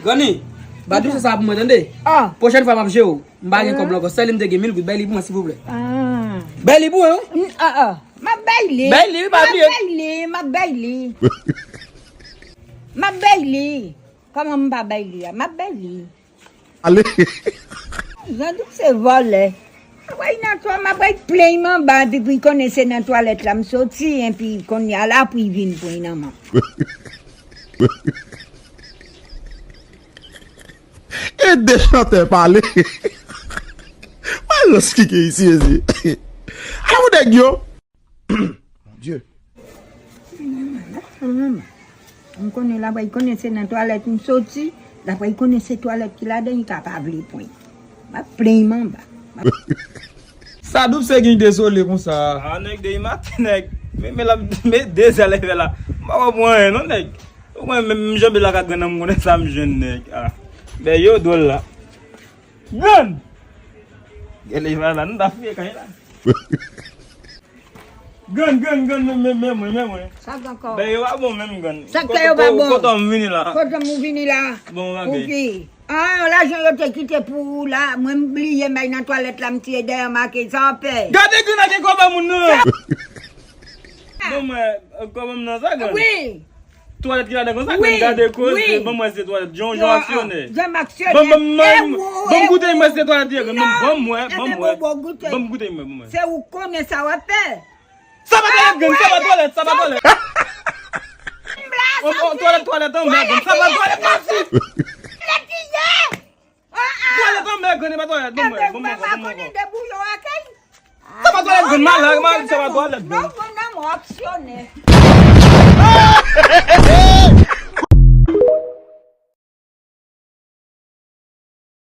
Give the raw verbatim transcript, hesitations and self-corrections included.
Granny, ba douz sa pou mwen, tande? Ah. Pwochèn fwa m ap jere w. M pa gen kòb la ankò. Sèl li m te gen mil goud. Bay li pou mwen, silvouplè. Ah. Bay li pou mwen, wi. Mm, ah, ah. M ap bay li. Bay li, wi, pa bliye. M ap bay li, m ap bay li. M ap bay li. Kòman m pa bay li a? M ap bay li. Ale. Jan di w se vòlè. M ap bay nan twa, m ap bay plenn m anba, epi pou l konnen se nan twalèt la m soti, epi kounye a la pou l vin pran nan men m. E de chantè pale. Malòs ki gen isi, mezye. Ala pou nèg yo. Mon Dieu. M konnen l ap pral konnen se nan twalèt m soti, l ap pral konnen se twalèt ki ladan, li ka pa vle pran. M ap plenn m anba. Sa Doub se gen dezole konsa. Ah, nèg de maten, nèg. Men, men la, men de zè leve la. M pa konprann anyen, non, nèg. Ou konnen menm, menm jan m la ka grann nan m konnen sa m jwenn, nèg. Ah. Ben, yo dwòl la. Grann! Gade, la, la, nou ta fouye kay la. Grann, grann, grann, men, men, men mwen, men mwen. Sa k ankò? Ben, yo pa bon menm, grann. Sa k fè yo pa bon? Kote m vini la? Kote m vini la? Bon, bagay. Pou ki? Ah, lajan yo te kite pou ou la, mwen m bliye m al nan twalèt la, m tire dèyè make, sa w ap fè? Gade grann ak kòb a moun nan! Bon, mwen, kòb a m nan sa, grann? Wi. Twalèt ki ladan konsa, wi, grann, gade koze, wi. Ban m wè se twalèt. Jan, jan aksyonè. Jan aksyonè. Ban m, ban m, ban m, ban m goute m wè se twalèt li ye, grann. Ban m wè, ban m wè. Ban m goute m wè, ban m wè. Se ou konnen sa w ap fè. Sa pa twalèt, grann, sa pa twalèt, sa pa twalèt. Twalèt, twalèt anmè, grann, sa pa twalèt, mèsi. Twalèt anmè, grann, e pa twalèt, ban m wè, ban m wè, ban m wè. Sa pa twalèt, grann, malad, malad, sa pa twalèt, grann. Non, grann, nan mwen aksyonè.